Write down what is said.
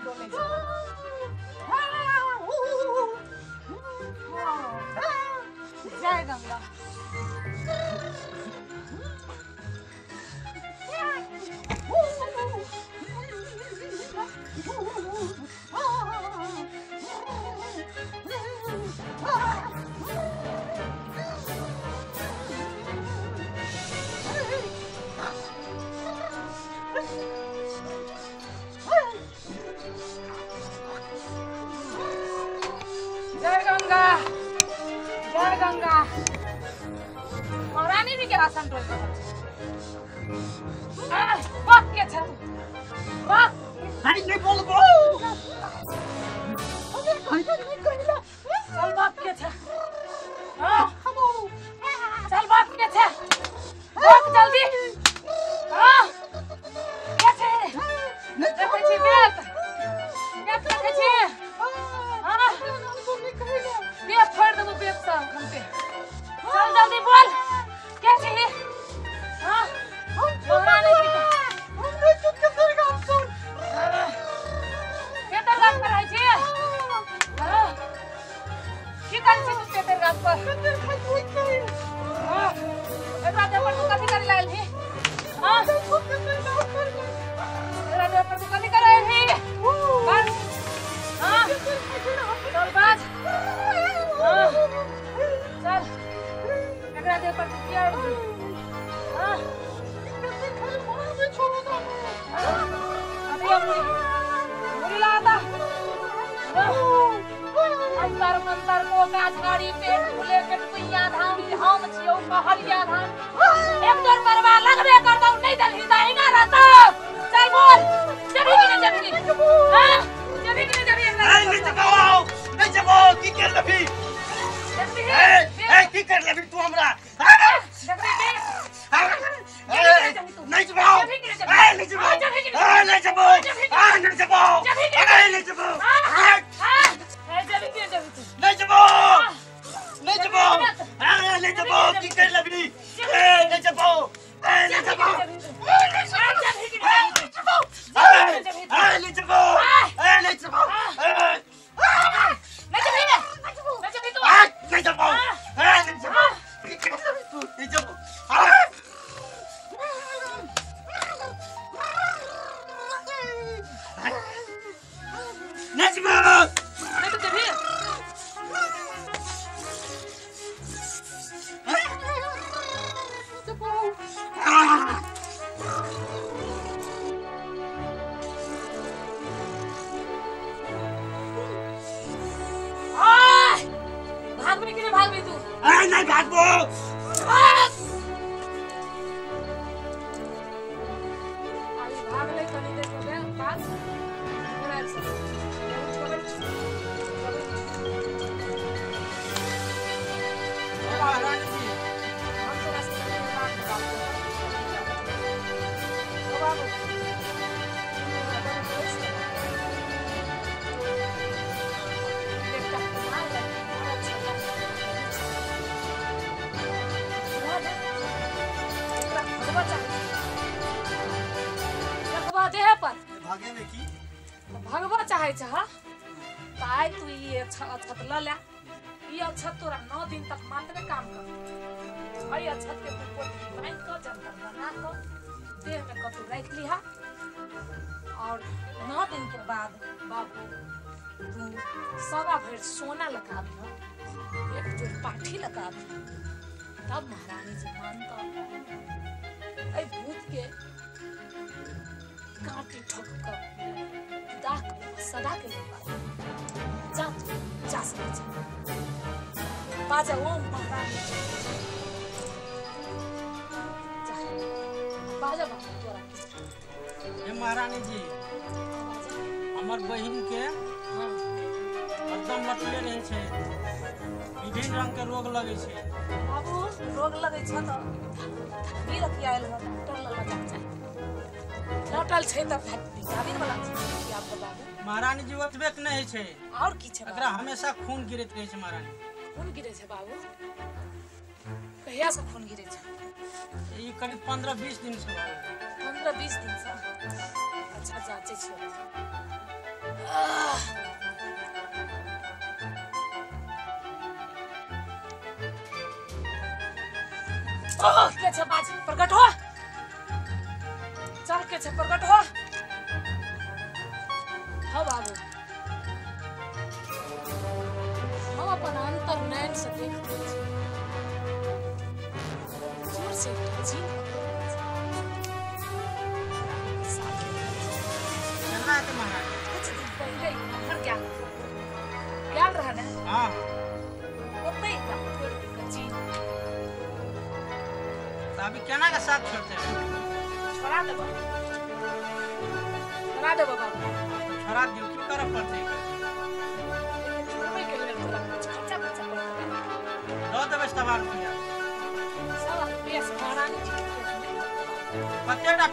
डोलै छै। जय गंगा। जय गंगा, जय गंगा। महारानी जी के आसन टोल रहल छै। बाप के छ तू, बाप। नहीं बोलबो। चल बाप के छ, चल बाप के छ, बाप जल्दी। हां के छै? देखै छी बेत, बेत देखै छी। हां बेत फोड़ देबो बेत से खनते। चल जल्दी बोल के छी? हां महारानी जी के पेतर गाछ पर रहै छी। हां की करै छी तू पेतर गाछ पर? हां एकरा देह पर तू कथी करै लागल ही? हां एकरा देह पर तू कथी करै ही? बाज। हां चल बाज। हां चल एकरा देह पर तू किया आयल? हां अंतर मंतर कोका झाड़ी पेट फूले कटकुइया धाम हम छियौ कहरिया धाम। एक तोर परवा लगबे करतौ नहीं दलही त हिना रहतौ। चल बोल जबी कि नहीं जबी? हां जबी कि नहीं जबी? नहीं जबो, नहीं जबो। की कर लेबी? ए ए की कर लेबी तू हमरा? नहीं जबो, ए नहीं जबो, ए नहीं जबो, ए नहीं जबो, ए नहीं जबो, नहीं जबो, नहीं जबो, ए नहीं जबो। की कर लेबी? ए नहीं जबो, ए नहीं जबो, ए नहीं जबो, ए नहीं जबो, ए नहीं जबो, नहीं जबो, ए नहीं जबो। की कर लेबी तू? नहीं जबो। नहीं जबो। नहीं तो जबी। भागबी कि नहीं भागबी तू? नहीं भागबो। भाग ले कनी देर के बाद थोड़ा सा महारानी जी हम थोड़ा सा बात बाबू। देह पर भागे में की भगवा चाहे छ त आइ तू ई अक्षत ल ले। ई अक्षत तोरा 9 दिन तक मात्र काम कर। एहि अक्षत के तू पोटली बांधि क जंतर बना क देह में कतौ राखि लिहा और 9 दिन के बाद बाबू तू सवा भरि सोना लगा दिह, एक जोड़ पाठी लगा दिह, तब महारानी जी मानता। एहि भूत के काटी ठोक कर दाग सदा के लिए जा तू जा सकै छ। बाजा ओम महारानी जा बाजा बाबू तोरा। हे महारानी जी हमर बहिन के एकदम लटले रहे छै, विभिन्न रंग के रोग लगे छै। बाबू रोग लगे छै त धक्की रखी आयल ह डॉक्टर लग जा चाही। लौटल छै त विटामिन वाला छै आपको बाबू। महारानी जी ओतबे के नहीं छै, और की छै? एकरा हमेशा खून गिरैत रहै छै महारानी। खून गिरै छै बाबू? कहिया से खून गिरै छै? ई करीब 15-20 दिन से बाबू। 15-20 दिन से? अच्छा जांचै छियै। के छे बाज प्रकट हो, चल के छे प्रकट हो। हाँ बाबू, हम अपन अंतर नयन से देख रहे छी, जोर से जीन कुछ दिन पहले घर क्या गेल रहा ना? हाँ। ओतै पकड़ के जीन। तो अभी केना के साथ छोड़ते? छोड़ा देबो, छोड़ा देबो बाबू। छोड़ा दियो, की करऽ पड़तै? छोड़बै के लेल तोरा कुछ खर्चा खर्चा पड़तै। दऽ देबै 1.25 रुपया। 1.25 रुपया से महारानी जी कतेटा?